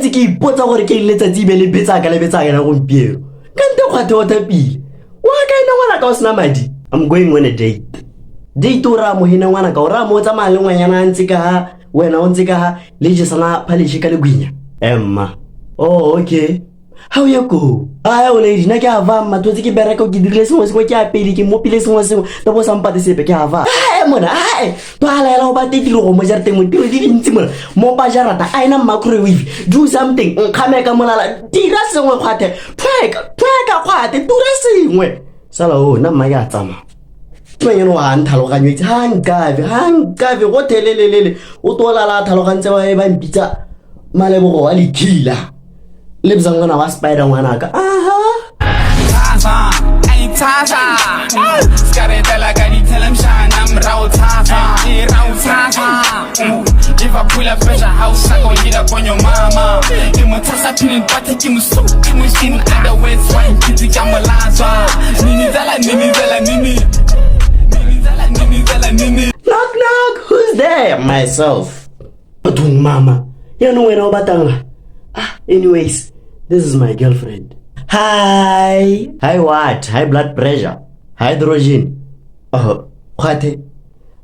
ntse ke ipotsa gore ke eng letsatsi be le betsaka le betsaka na gompieno ka nte kgwathe o thapile wa ka ena ngwana ka o sena madi. I'm going on a date. Date o raya mohena ngwana ka o raya mo o tsamaya le ngwanyana a ntse ka ha wena o ntse ka ha le jesana phaleše ka legwinya. Emma. Oh, okay. Ga o ye koo. Ai o lady, nna ke a va mma totse ke bereka ke dirile sengwe sengwe ke apele ke mopile sengwe sengwe le bo sampate sepe ke a va. Ai mona, ai to a laela go bate dilo go mo jarateng mo tiro di dintsi mona mo pa jarata a ena microwave do something nkgame ka molala dira sengwe kgwathe thweka thweka kgwathe dira sengwe sala o nna mma ke a tsamaya ngwanyana wa ntlhaloganyo itse ga nkabe ga nkabe go thelelelele o to lala a tlhalogantse ba ba mpitsa malebogo wa lekhila le bza ngwana wa spider ngwanaka aha. If I pull up at your house, I gon' get up on your mama. Ke mo tshasa peanut butter, ke mo soup, ke mo in other words, why ke ka mo latswa. Nini tsala, nini tsala, nini. Nini tsala, nini tsala, nini. Knock knock, who's there? Myself. Bathong mama, yaanong wena o batang? Ah, anyways, this is my girlfriend. Hi. Hi what? High blood pressure. Hydrogen. Oh, kgwathe.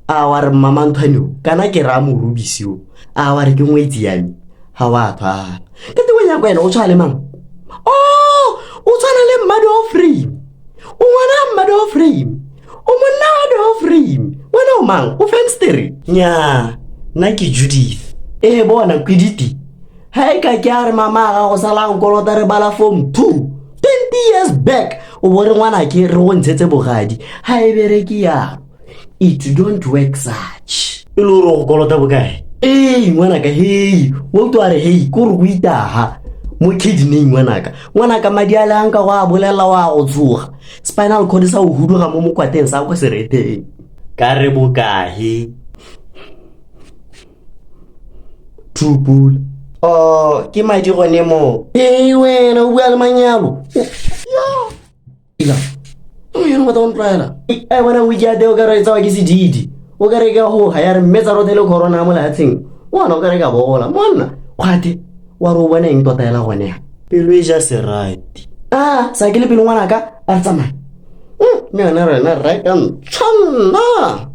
A wa re mama nthwane o, kana ke raya morubisi o. A wa re ke ngwetsi ya me. Ga wa tshwana. Ke te wenya wena o tshwana le mang? Oh, o tshwana le mmadi o frame. O ngwana mmadi o frame. O monna wa do frame. Wena o mang? O fenster? Nya, nna ke Judith. Ee bona kwiditi. Ha e ka ke a re mama a gago sala nkolota re bala form 2 20 years back o bo re ngwana ke re go ntshetse bogadi ha e bereke yalo. It don't work such. E le gore go kolota bokae? Ee ngwanaka hei o utlwa re hei ko re go itaha mo kidney ngwanaka ngwanaka madi a le a nka go a bolelela wa go tsoga spinal cord sa o huduga mo mokwateng sa ko sereteng ka re bokae thupula oh ke madi gone mo ee wena o bua le manyalo ila o yena batla go ntlwaela e bona o ikea teo ka re tsawa ke sedidi o ka re ka goga ya re mme tsa rothe le corona mo lehatsheng ona o ka re ka bogola monna kgwathe wa re o bona eng tota ela gone ya pelo e ja serati a sa ke le pelo ngwanaka a re tsamaya mme yone rena reka ntshwanna.